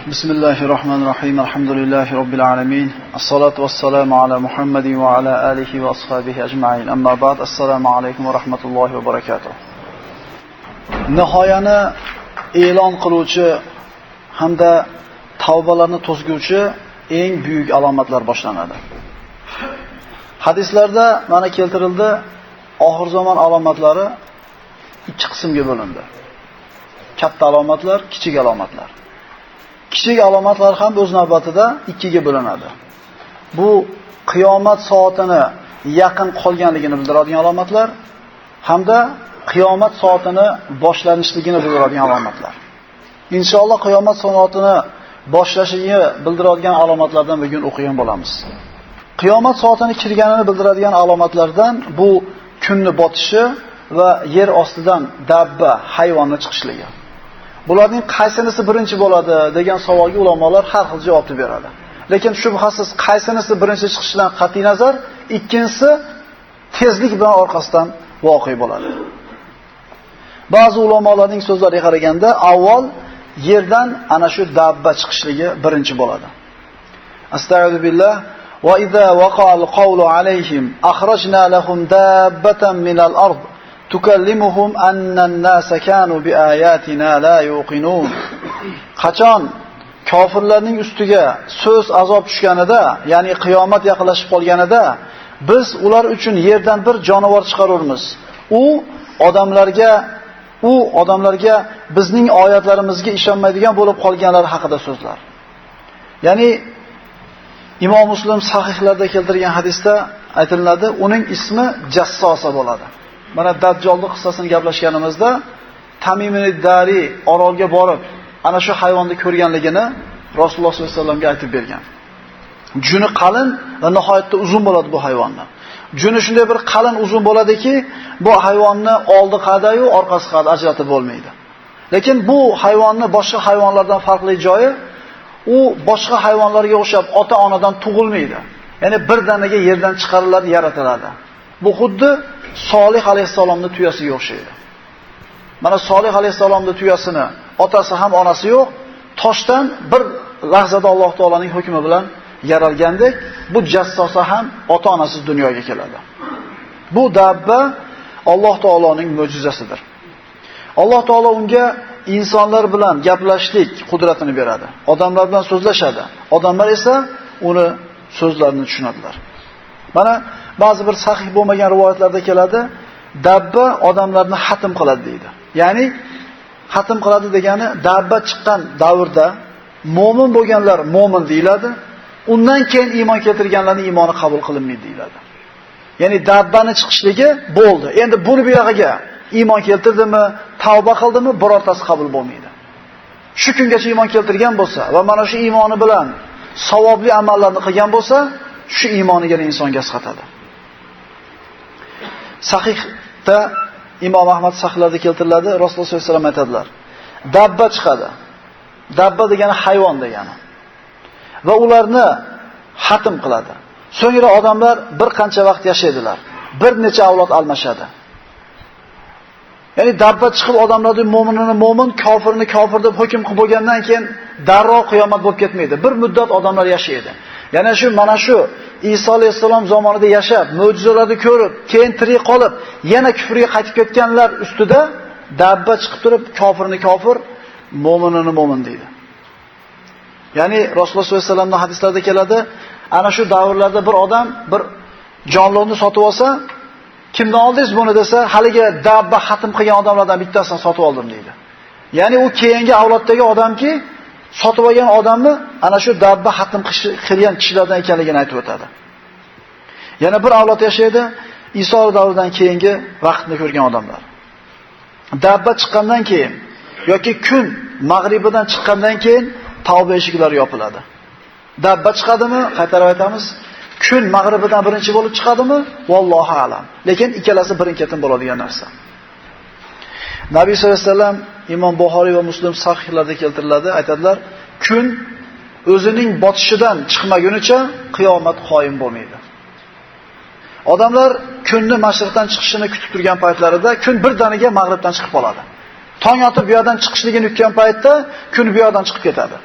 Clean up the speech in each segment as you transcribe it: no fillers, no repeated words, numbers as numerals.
Bismillahirrahmanirrahim. Elhamdülillahi Rabbil alamin. Esselatu vesselamu ala Muhammedin ve ala alihi ve ashabihi ecmaîn. Amma ba'd. Esselamu alaykum ve rahmetullohi ve barakatuh. Nihoyani e'lon qiluvchi hamda tavbalarni to'sguvchi eng buyuk alomatlar boshlanadi. Hadislarda mana keltirildi, oxir zamon alomatlari ikki qismga bo'lindi. Katta alomatlar, kichik alomatlar. Kichik alomatlar ham o'z navbatida ikkiga bo'linadi. Bu qiyomat soatini yaqin qolganligini bildiradigan alomatlar hamda qiyomat soatini boshlanishligini bildiradigan alomatlar. Inshaalloh qiyomat soatini boshlashini bildiradigan alomatlardan bugun o'qigan bo'lamiz. Qiyomat soatini kirganini bildiradigan alomatlardan bu kunni botishi va yer ostidan dabba, hayvonni chiqishligi. Bularning qaysinisi birinchi bo'ladi degan savolga ulamolar har xil javobni beradi. Lekin shubhasiz qaysinisi birinchi chiqishidan qat'iy nazar, ikkinchisi tezlik bilan orqasidan voqe bo'ladi. Ba'zi ulamolarning so'zlariga qaraganda avval yerdan ana shu dabba chiqishligi birinchi bo'ladi. Astagfiru billah va iza waqa'al qawlu alayhim akhrajna lahum dabbatan minal ard tukallimuhum annan-nasa kanu biayatina la yuqinun. Qachon kofirlarning ustiga so'z azob tushganida, ya'ni qiyomat yaqinlashib qolganida, biz ular uchun yerdan bir jonivor chiqarurmiz. U odamlarga bizning oyatlarimizga ishonmaydigan bo'lib qolganlar haqida so'zlar. Ya'ni Imom Muslim sahihlarda keltirgan hadisda aytiladi, uning ismi Jassosa bo'ladi. Mana Dajjolning qissasini gaplashganimizda Tamim ad-Dari orolga borib, ana shu hayvonni ko'rganligini Rasululloh sollallohu alayhi vasallamga aytib bergan. Juni qalin va nihoyatda uzun bo'ladi bu hayvonni. Juni shunday bir qalin uzun bo'ladiki, bu hayvonni oldi qadayu, orqasi qada ajratib bo'lmaydi. Lekin bu hayvonni boshqa hayvonlardan farqli joyi, u boshqa hayvonlarga o'xshab ota-onadan tug'ilmaydi. Ya'ni birdaniga yerdan chiqariladi, yaratiladi. Bu xuddi Solih alayhissalomning tuyasiga o'xshaydi. Mana Solih alayhissalomning tuyasini otasi ham onasi yo'q, toshdan bir lahzada Alloh taolaning hukmi bilan yaralgandek, bu jassosa ham ota-onasiz dunyoga keladi. Bu dabba Alloh taoloning mo'jizasidir. Alloh taolo unga insonlar bilan gaplashishlik qudratini beradi. Odamlar bilan so'zlashadi. Odamlar esa uni so'zlarini tushunadilar. Mana ba'zi bir sahih bo'lmagan rivoyatlarda keladi, dabba odamlarni xatm qiladi deydi. Ya'ni xatm qiladi degani dabba chiqqan davrda mo'min bo'lganlar mo'min deyiladi, undan keyin iymon keltirganlarning iymoni qabul qilinmaydi deyiladi. Ya'ni dabbani chiqishligi bo'ldi. Endi buni bu yog'iga iymon keltirdimi, tavba qildimi, birortasi qabul bo'lmaydi. Shu kungacha iymon keltirgan bo'lsa va mana shu iymoni bilan savobli amallarni qilgan bo'lsa, shu iymoniga insonga asqatadi. Sahihda Imom Ahmad sahihlarda keltiriladi, Rasululloh sollallohu alayhi vasallam aytadilar: dabba chiqadi. Dabba degani hayvon degani. Va ularni xatm qiladi. So'ngra odamlar bir qancha vaqt yashaydilar. Bir necha avlod almashadi. Ya'ni dabba chiqib odamlarning mo'minini mo'min, kofirini kofir deb hukm qilib bo'lgandan keyin darrov qiyomat bo'lib ketmaydi. Bir muddat odamlar yashaydi. Yana shu mana shu Iso alayhissalom zamonida yashab, mo'jizalarni ko'rib, keyin tirik qolib, yana kufrga qaytib ketganlar ustida dabba chiqib turib, kofirni kofir, mo'minini mo'min deydi. Ya'ni Rasululloh sollallohu alayhi vasallamning hadislarida keladi, ana shu davrlarda bir odam bir jonliqni sotib olsa, kimdan oldingiz buni desa, haligi dabba xatm qilgan odamlardan bittasini sotib oldim deydi. Ya'ni u keyingi avloddagi odamki, sotib olgan odamni ana shu dabba xatm qilgan kishilardan ekanligini aytib o'tadi. Yana bir avlod yashaydi, Iso davridan keyingi vaqtni ko'rgan odamlar. Dabba chiqqandan keyin yoki kun mag'ribidan chiqqandan keyin tavba eshiklari yopiladi. Dabba chiqadimi? Qaytarib aytamiz. Kun mag'ribidan birinchi bo'lib chiqadimi? Vallohu a'lam. Lekin ikkalasi birin-ketin bo'ladigan narsa. Nabiy sollallohu alayhi vasallam Imom Buxoriy va Muslim sahihlarida keltiriladi, aytadilar: kun o'zining botishidan chiqmagunicha qiyomat qoyim bo'lmaydi. Odamlar kunni mashriqdan chiqishini kutib turgan paytlarida kun birdaniga mag'ribdan chiqib qoladi. Tong otib bu yoqdan chiqishligini kutgan paytda kun bu yoqdan chiqib ketadi.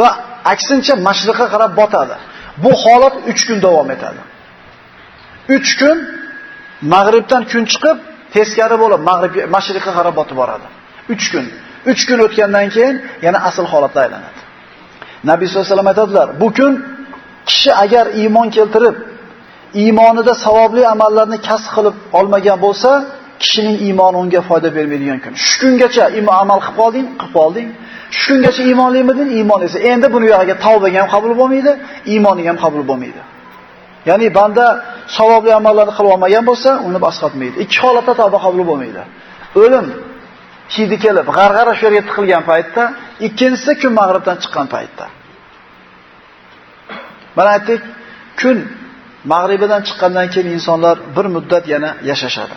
Va aksincha mashriqqa qarab botadi. Bu holat 3 kun davom etadi. 3 kun mag'ribdan kun chiqib, teskari bo'lib mashriqqa qarab botib boradi. 3 kun. 3 kun o'tgandan keyin yana asl holatga aylanadi. Nabiy sollallohu alayhi vasallam aytadilar, bu kun kishi agar iymon keltirib, iymonida savobli amallarni kasb qilib olmagan bo'lsa, kishining iymoni unga foyda bermaydigan kun. Shu kungacha iymon amal qilib qolding, qilib qolding. Shu kungacha iymonlimiding, iymon esa endi buni yog'iga tavbaga ham qabul bo'lmaydi, iymoning ham qabul bo'lmaydi. Ya'ni banda savobli amallarni qilib olmagan bo'lsa, uni asqatmaydi. Ikki holatda tavba qabul bo'lmaydi. O'lim hidi kelib, g'arg'ara shu yerga tiqilgan paytda, ikkinchisi kun mag'ribdan chiqqan paytda. Mana aytdik, kun mag'ribidan chiqqandan keyin insonlar bir muddat yana yashashadi.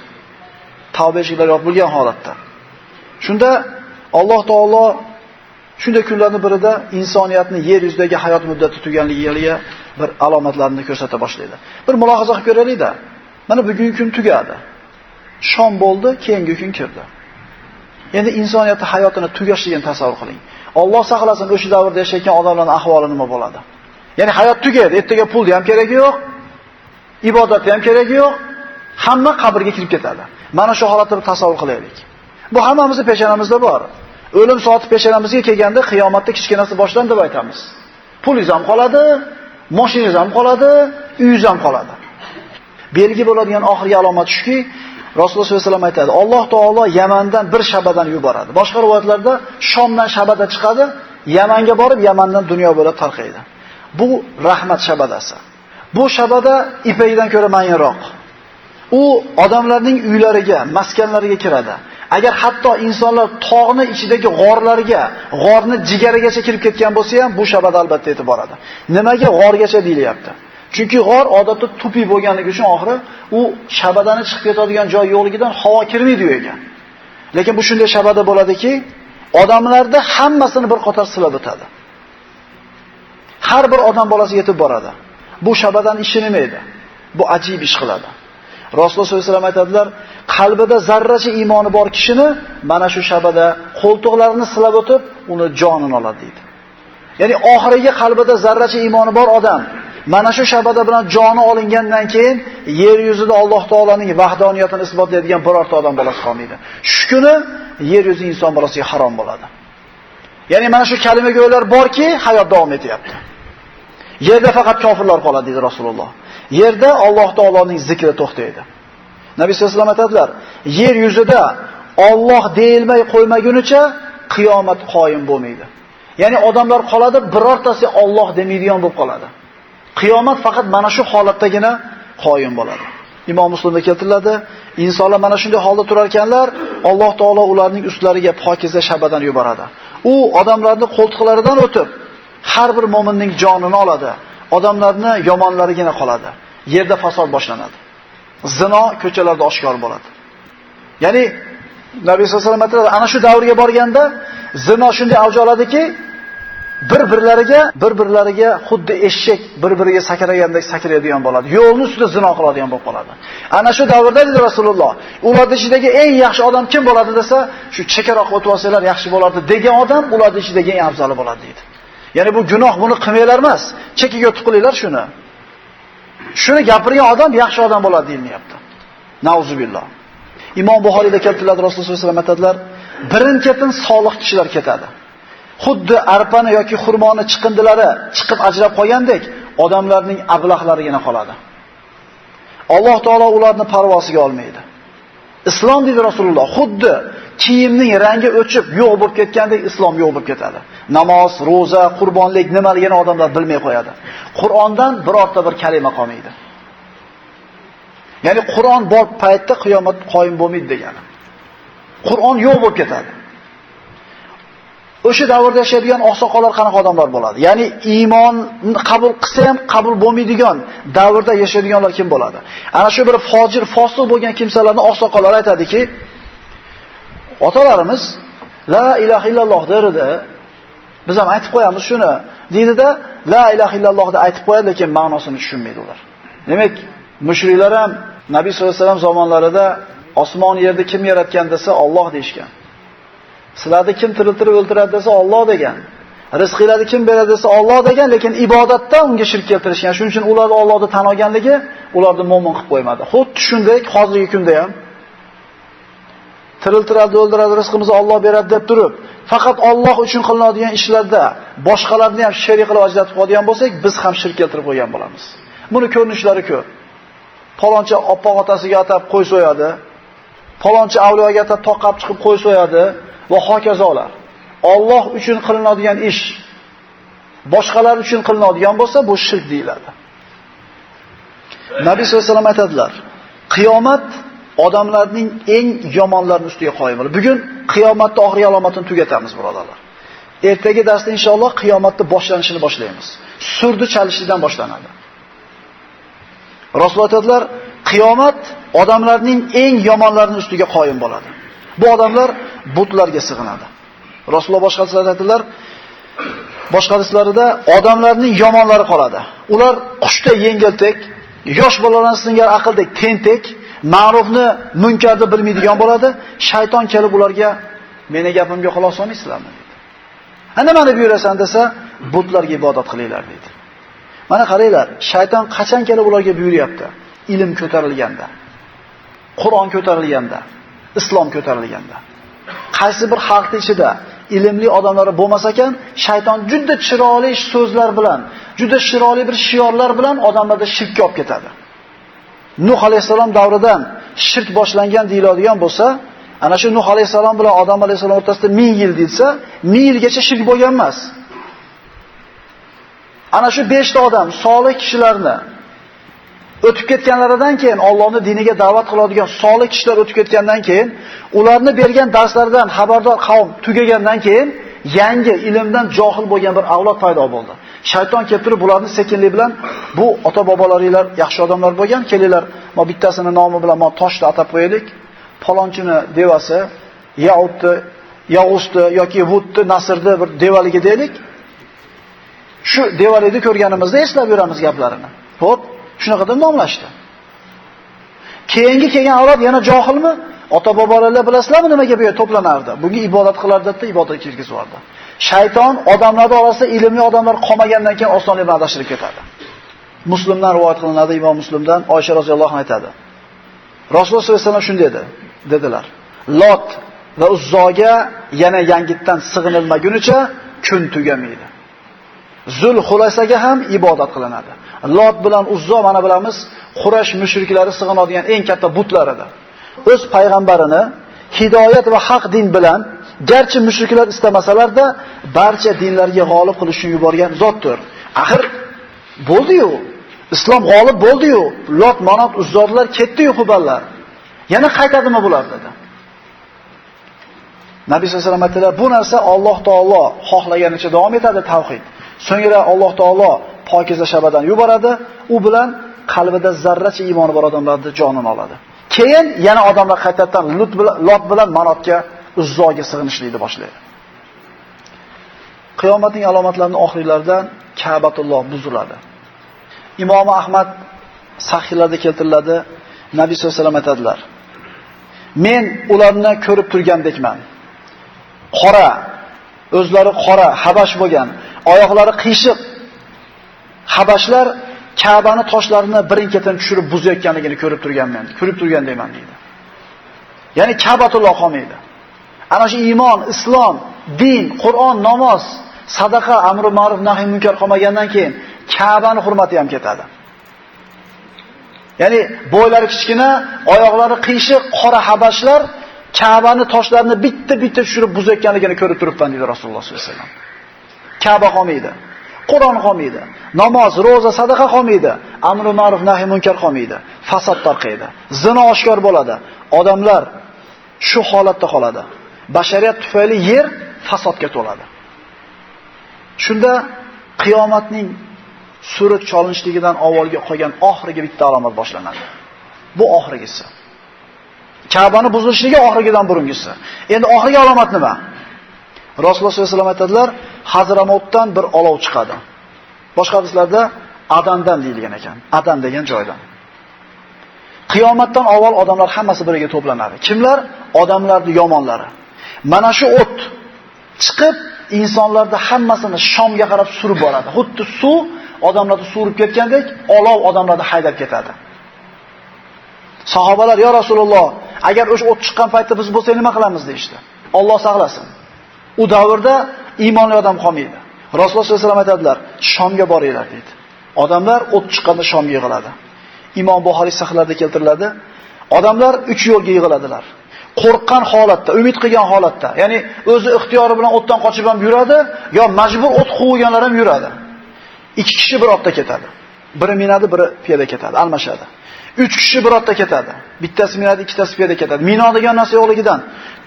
Tavba eshiklari yopilgan holatda. Shunda Alloh taolo shunday kunlarning birida insoniyatning yer yuzidagi hayot muddati tuganligiga bir alomatlarni ko'rsata boshlaydi. Bir mulohaza qilib ko'raylik-da. Mana bugungi kun tugadi. Shom bo'ldi, keyingi kun kirdi. Endi insoniyatning hayotini tugashligini tasavvur qiling. Alloh saqlasin, o'sha davrda yashayotgan odamlarning ahvoli nima bo'ladi? Ya'ni hayot tugaydi, ertaga pulni ham keragi yo'q, ibodatni ham keragi yo'q, hamma qabrga kirib ketadi. Mana shu holatni tasavvur qilaylik. Bu hammamizning peshonamizda bor. O'lim soati peshonamizga kelganda qiyomatda kichkinasi boshlandi deb aytamiz. Pulingiz ham qoladi, mashinangiz ham qoladi, uyingiz ham qoladi. Belgi bo'ladigan oxirgi alomat shuki, Rasululloh sollallohu alayhi vasallam aytadi, Alloh taolo Yamandan bir shabadan yuboradi. Boshqa rivoyatlarda Shomdan shabada chiqadi, Yamanga borib, Yamandan dunyo bo'lib tarqaydi. Bu rahmat shabadasi. Bu shabada ipakdan ko'ra mayinroq. U odamlarning uylariga, maskanlariga kiradi. Agar hatto insonlar tog'ni ichidagi g'orlarga, g'orni jigarigacha kirib ketgan bo'lsa ham, bu shabada albatta yetib boradi. Nimaga g'orgacha deyilyapti? Chunki g'or odatda tupi bo'lganligi uchun oxiri u shabadani chiqib ketadigan joy yo'qligidan havo kirmaydi u yerga. Lekin bu shunday shabada bo'ladiki, odamlarda hammasini bir qator silab o'tadi. Har bir odam bolasi yetib boradi. Bu shabadan ishi nima edi? Bu ajib ish qiladi. Rasululloh sollallohu alayhi vasallam aytadilar, qalbida zarracha iymoni bor kishini mana shu shabada qo'ltiqlarini silab o'tib, uni jonini oladi deydi. Ya'ni oxiriga qalbida zarracha iymoni bor odam mana shu shabada bilan joni olingandan keyin yer yuzida Alloh taolaning vahdoniyatini isbotlaydigan birorta odam bolasi qolmaydi. Shu kuni yer yuzi inson bolasiga harom bo'ladi. Ya'ni mana shu kalimago'ylar borki, hayot davom etyapti. Yerda faqat kofirlar qoladi dedi Rasululloh. Yerda Alloh taoloning zikri to'xtaydi. Nabiy sollallohu alayhi vasallam aytadilar, yer yuzida Alloh deyilmay qo'ymagunicha qiyomat qoyim bo'lmaydi. Ya'ni odamlar qoladi, birortasi Alloh demaydigan bo'lib qoladi. Qiyomat faqat mana shu holatdagina qoyim bo'ladi. Imom Muslimda keltiriladi, insonlar mana shunday holda turar ekanlar, Alloh taolo ularning ustlariga pokiza shabadan yuboradi. U odamlarning qo'ltiqlaridan o'tib, har bir mo'minning jonini oladi. Odamlarni yomonlarigina qoladi. Yerda fasod boshlanadi. Zino ko'chalarda oshkor bo'ladi. Ya'ni Nabiy sollallohu alayhi vasallam aytadilar, ana shu davrga borganda zino shunday avj oladiki, bir-birlariga xuddi eshak bir-biriga sakragandek sakraydigan bo'ladi. Yo'lning ustida zino qiladigan bo'lib qoladi. Ana shu davrda dedi Rasululloh, ularning ichidagi eng yaxshi odam kim bo'ladi desa, shu chekkaroq o'tib olsalar yaxshi bo'lardi degan odam ularning ichidagi eng afzali bo'ladi dedi. Ya'ni bu gunoh, buni qilmanglar emas, chekkaga o'tib qilinglar shuni. Shuni gapirgan odam yaxshi odam bo'ladi deyilyapti. Nauzubillah. Imom Buxoriyda keltiriladi, Rasululloh sollallohu alayhi vasallam aytadilar, birin-ketin solih kishilar ketadi. Xuddi arpani yoki xurmoni chiqindilari chiqib ajrab qolgandek, odamlarning ablahlarigina qoladi. Alloh taolo ularni parvosiga olmaydi. Islom dedi Rasululloh, xuddi kiyimning rangi o'chib yo'q bo'lib ketgandek islom yo'q bo'lib ketadi. Namoz, roza, qurbonlik nimaligini odamlar bilmay qo'yadi. Qur'ondan birorta bir kalima qolmaydi. Ya'ni Qur'on bor paytda qiyomat qoyim bo'lmaydi degani. Qur'on yo'q bo'lib ketadi. O'sha davrda yashaydigan oqsoqollar qanaqa odamlar bo'ladi? Ya'ni iymon qabul qilsa ham qabul bo'lmaydigan davrda yashaydiganlar kim bo'ladi? Ana shu bir fojir, fosiq bo'lgan kimsalarni oqsoqollar aytadiki, otalarimiz la ilaha illalloh derdi. Biz ham aytib qo'yamiz shuni. Deydida la ilaha illalloh deb aytib qo'yadi, lekin ma'nosini tushunmaydi ular. Demak, mushriklar ham Nabiy sollallohu alayhi vasallam zamonlarida osmon yerni kim yaratgan desa Alloh deyshgan. Sizlarni kim tiriltirib o'ltiradi desa Alloh degan. Rizqlarni kim beradi desa Alloh degan, lekin ibodatda unga shirk keltirishgan. Shuning uchun ular Allohni tan olganligi ularni mo'min qilib qo'ymadi. Xuddi shunday hozirgi kunda ham tiriltiradi, o'ldiradi, rizqimizni Alloh beradi deb turib, faqat Alloh uchun qilinadigan ishlarda boshqalarni ham sherik qilib ajratib qo'yadigan bo'lsak, biz ham shirk keltirib qo'ygan bo'lamiz. Buni ko'rinishlari ko'p. Palonchi oppoq otasiga atab qo'y so'yadi, palonchi avliyoga atab toqab chiqib qo'y so'yadi va hokazolar. Alloh uchun qilinadigan ish boshqalar uchun qilinadigan bo'lsa, bu shirk deyiladi. Nabiy sollallohu alayhi vasallam aytadilar: "Qiyomat odamlarning eng yomonlarining ustiga qoyim bo'ladi." Bugun qiyomatning oxirgi alomatini tugatamiz, birodarlar. Ertaga darsda inshaalloh qiyomatning boshlanishini boshlaymiz. Surdi chalishidan boshlanadi. Rasululloh aytadilar: "Qiyomat odamlarning eng yomonlarining ustiga qoyim bo'ladi." Bu odamlar butlarga sig'inadi. Rasululloh boshqa hadislarda aytadilar, boshqa hadislarida odamlarning yomonlari qoladi. Ular qushda yengiltek, yosh bolalarning singari aqldek tentek, ma'rufni munkarni bilmaydigan bo'ladi. Shayton kelib ularga meni gapimga quloq solmaysizlarmi deydi. Ha, nimani buyurasan desa, butlarga ibodat qilinglar deydi. Mana qaranglar, shayton qachon kelib ularga buyuryapti? Ilm ko'tarilganda, Qur'on ko'tarilganda, islom ko'tarilganda. Qaysi bir xalqning ichida ilmli odamlar bo'lmasa ekan, shayton juda chiroyli so'zlar bilan, juda chiroyli bir shiorlar bilan odamlarda shirkka olib ketadi. Nuh alayhisalom davridan shirk boshlangan deyiladigan bo'lsa, ana shu Nuh alayhisalom bilan Odam alayhisalom o'rtasida 1000 yil deyilsa, 1000 yilgacha shirk bo'lgan emas. Ana shu 5 ta odam solih kishilarni o'tib ketganlaridan keyin Allohning diniga da'vat qiladigan solih kishilar o'tib ketgandan keyin, ularni bergan darslaridan xabardor qavm tugagandan keyin yangi ilmdan johil bo'lgan bir avlod paydo bo'ldi. Shayton kelib turib bularni sekinlik bilan bu ota-bobolaringlar yaxshi odamlar bo'lgan, kelinglar, ma bittasini nomi bilan ma toshni atab qo'yaylik. Palonchini devasi, Yautni, Yog'usni yoki Vudni, Nasrni bir devaligi deylik. Shu devalikni ko'rganimizda eslab yuramiz gaplarini. Xo'p, shunaqa deb nomlashdi. Keyingi kelgan avlod yana johilmi? Ota-bobolaringlar bilasizlarmi nimaga bu yerga to'planardi? Bunga ibodat qilardi deb ibodatga kirgizib yubordi. Shayton odamlar orasida ilmli odamlar qolmagandan keyin osonlik bilan adashtirib ketadi. Muslimdan rivoyat qilinadi, Imom Muslimdan Oysha roziyallohu anha aytadi. Rasululloh sollallohu alayhi vasallam shunday dedi, dedilar: Lot va Uzzoga yana yangitdan sig'inilmagunicha kun tugamaydi. Zul Xulaysaga ham ibodat qilinadi. Lot bilan Uzzo mana bilamiz, Quraysh mushriklari sig'inadigan eng katta butlar edi. O'z payg'ambarini hidoyat va haq din bilan, garchi mushriklar istamasalar-da, barcha dinlarga g'olib qilishni yuborgan zotdir. Axir bo'ldi-yu, islom g'olib bo'ldi-yu, Lot, Manot, Uzzodlar ketdi-yu, huballar. Yana qaytadimi bular dedi. Nabiy sollallohu alayhi vasallam aytdilar, bu narsa Alloh taolo xohlaganicha davom etadi tavhid. So'ngra Alloh taolo pokiza shabadan yuboradi, u bilan qalbida zarracha iymoni bor odamlarning jonini oladi. Keyin yana odamlar qaytadan Lot bilan Manotga, Uzzoga sig'inishlikni boshlaydi. Qiyomatning alomatlarining oxirlaridan Ka'batulloh buziladi. Imom Ahmad sahihlarda keltiriladi. Nabiy sollallohu alayhi vasallam aytadilar: Men ularni ko'rib turgandekman. Qora, o'zlari qora, habash bo'lgan, oyoqlari qiyshiq habashlar Ka'bani toshlarini birin-ketin tushirib buzayotganligini ko'rib turganman, ko'rib turgandayman deydi. Ya'ni Ka'batulloh qolmaydi. Ana shu iymon, islom, din, Qur'on, namoz, sadaqa, amri ma'ruf, nahiy munkar qolmagandan keyin Ka'bani hurmati ham ketadi. Ya'ni bo'ylari kichkina, oyoqlari qiyshiq qora habashlar Ka'bani toshlarini bitta-bitta tushirib buzayotganligini ko'rib turibman deydi Rasululloh sollallohu alayhi vasallam. Ka'ba qolmaydi. Qur'on qolmaydi. Namoz, roza, sadaqa qolmaydi. Amri ma'ruf, nahiy munkar qolmaydi. Fasod tarqaydi. Zino oshkor bo'ladi. Odamlar shu holatda qoladi. Bashariyat tufayli yer fasodga to'ladi. Shunda qiyomatning surat cholinishligidan avvalgi qolgan oxirgi bitta alomat boshlanadi. Bu oxirgisi. Ka'bani buzilishligi oxirgidan burungisi. Endi oxirgi alomat nima? Rasululloh sollallohu alayhi vasallam aytadilar, Hazramotdan bir olov chiqadi. Boshqa hadislarda Adandan deyilgan ekan. Adan degan joydan. Qiyomatdan avval odamlar hammasi biriga to'planadi. Kimlar? Odamlarning yomonlari. Mana shu o't chiqib insonlarni hammasini Shomga qarab surib boradi. Xuddi suv odamlarni surib ketgandek, olov odamlarni haydab ketadi. Sahobalar: "Ya Rasululloh, agar o'sha o't chiqqan paytda biz bo'lsak nima qilamiz?" deyishdi. Alloh saqlasin. U davrda iymonli odam qolmaydi. Rasululloh sollallohu alayhi vasallam aytadilar: "Shomga boringlar" deydi. Odamlar o't chiqqanda Shomga yig'iladi. Imom Buxoriy sahihlarida keltiriladi. Odamlar 3 yo'lga yig'iladilar. Qo'rqqan holatda, umid qilgan holatda, ya'ni o'zi ixtiyori bilan o'tdan qochib ham yuradi, yo majbur o't quvganlar ham yuradi. 2 kishi bir otda ketadi. Biri minadi, biri piyoda ketadi, almashadi. 3 kishi bir otda ketadi. Bittasi minadi, ikkitasi piyoda ketadi. Minadigan narsa yo'qligidan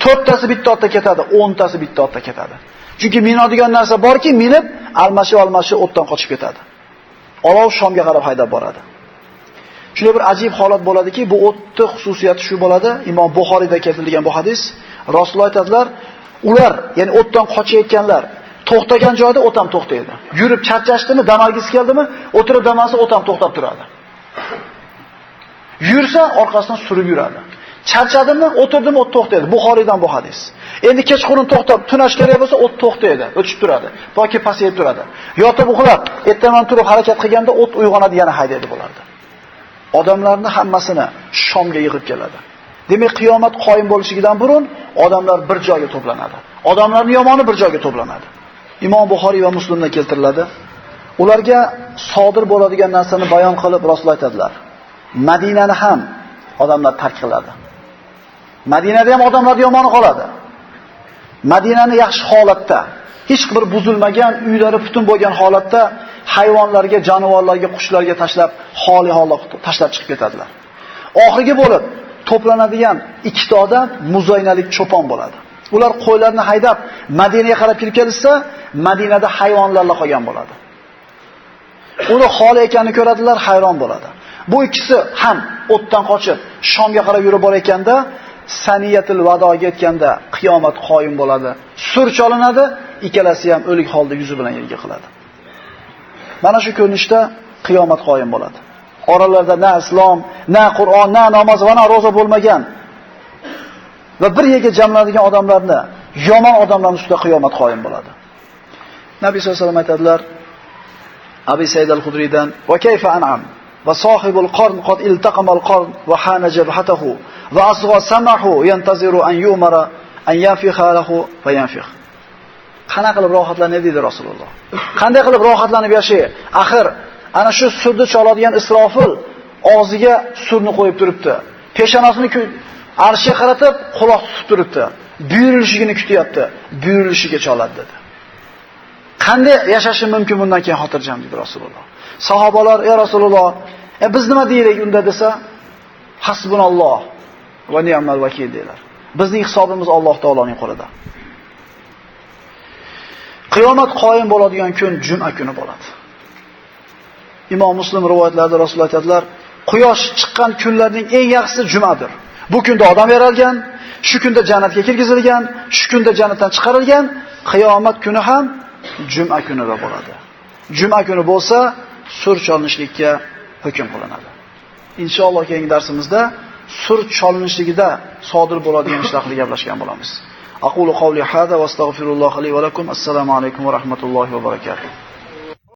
4tasi bitta otda ketadi, 10tasi bitta otda ketadi. Chunki minadigan narsa borki, minib almashib o'tdan qochib ketadi. Olov Shomga qarab haydab boradi. Shunday bir ajib holat bo'ladiki, bu o'tni xususiyati shu bo'ladi. Imom Buxoriyda keltirilgan bu hadis. Rasululloh aytadilar, ular, ya'ni o'tdan qochayotganlar to'xtagan joyda o't ham to'xtaydi. Yurib charchashdimi, dam olgisi keldimi, o'tirib dam olsa o't ham to'xtab turadi. Yursa orqasidan surib yuradi. Charchadimi, o'tirdimi, o't to'xtaydi. Buxoriydan bu hadis. Endi kechqurun to'xtab tunash kerak bo'lsa, o't to'xtaydi, o'chib turadi, toki pasayib turadi. Yotib uxlab, ertaman turib harakat qilganda o't uyg'onadi, yana haydaydi bo'lardi. Odamlarni hammasini Shomga yig'ib keladi. Demak, qiyomat qoyim bo'lishidan burun odamlar bir joyga to'planadi. Odamlarning yomoni bir joyga to'planadi. Imom Buxoriy va Muslimda keltiriladi. Ularga sodir bo'ladigan narsani bayon qilib Rasululloh aytadilar. Madinani ham odamlar tark qiladi. Madinada ham odamlar yomoni qoladi. Madinani yaxshi holatda, hech bir buzilmagan, uylari butun bo'lgan holatda hayvonlarga, jonivorlarga, qushlarga tashlab, xoli holda tashlab chiqib ketadilar. Oxirgi bo'lib to'planadigan ikkita odam muzaynalik cho'pon bo'ladi. Ular qo'ylarni haydab Madinaga qarab kirib kelishsa, Madinada hayvonlarla qolgan bo'ladi. Uni xoli ekanini ko'radilar, hayron bo'ladi. Bu ikkisi ham o'tdan qochib Shomga qarab yurib borayotganda, Saniyatul Vadoga yetganda qiyomat qoyim bo'ladi. Sur cholinadi, ikkalasi ham o'lik holda yuzi bilan yerga qiladi. Mana shu ko'rinishda qiyomat qoyim bo'ladi. Oralarida na islom, na Qur'on, na namoz va na roza bo'lmagan va bir yerga jamlanadigan odamlarni, yomon odamlarning ustida qiyomat qoyim bo'ladi. Nabiy sollallohu alayhi vasallam aytadilar, Abi Said al-Hudriydan: "Va kayfa an'am va sohibul qarn qad iltaqama al-qarn va hana jabhatahu va asgha samahu yantaziru an yumara an yanfiha lahu fa yanfih." Qana qilib rohatlanadi dedi Rasululloh. Qanday qilib rohatlanib yashay? Axir ana shu surni choladigan Isrofil og'ziga surni qo'yib turibdi. Peshonasini arshga qaratib, quloq tutib turibdi. Buyurilishini kutyapti. Buyurilishiga choladi dedi. Qanday yashashim mumkin bundan keyin xotirjam dedi Rasululloh. Sahobalar: "Ya Rasululloh, biz nima deylik unda?" desa, "Hasbunalloh va ni'mal vakil" dedilar. Bizning hisobimiz Alloh taoloning qo'lida. Qiyomat qoyim bo'ladigan kun juma kuni bo'ladi. Imom Muslim rivoyatlarida Rasululloh aytadilar, quyosh chiqqan kunlarning eng yaxshisi jumadir. Bu kunda odam yaralgan, shu kunda jannatga kirgizilgan, shu kunda jannatdan chiqarilgan, qiyomat kuni ham juma kunida bo'ladi. Juma kuni bo'lsa, sur cholinishlikka hukm qilinadi. Inshaalloh keyingi darsimizda sur cholinishligida sodir bo'ladigan ishlar haqida gaplashgan bo'lamiz. Aqulu qawli hada va astagfirulloh li va lakum. Assalomu alaykum va rahmatullohi va barakatuh.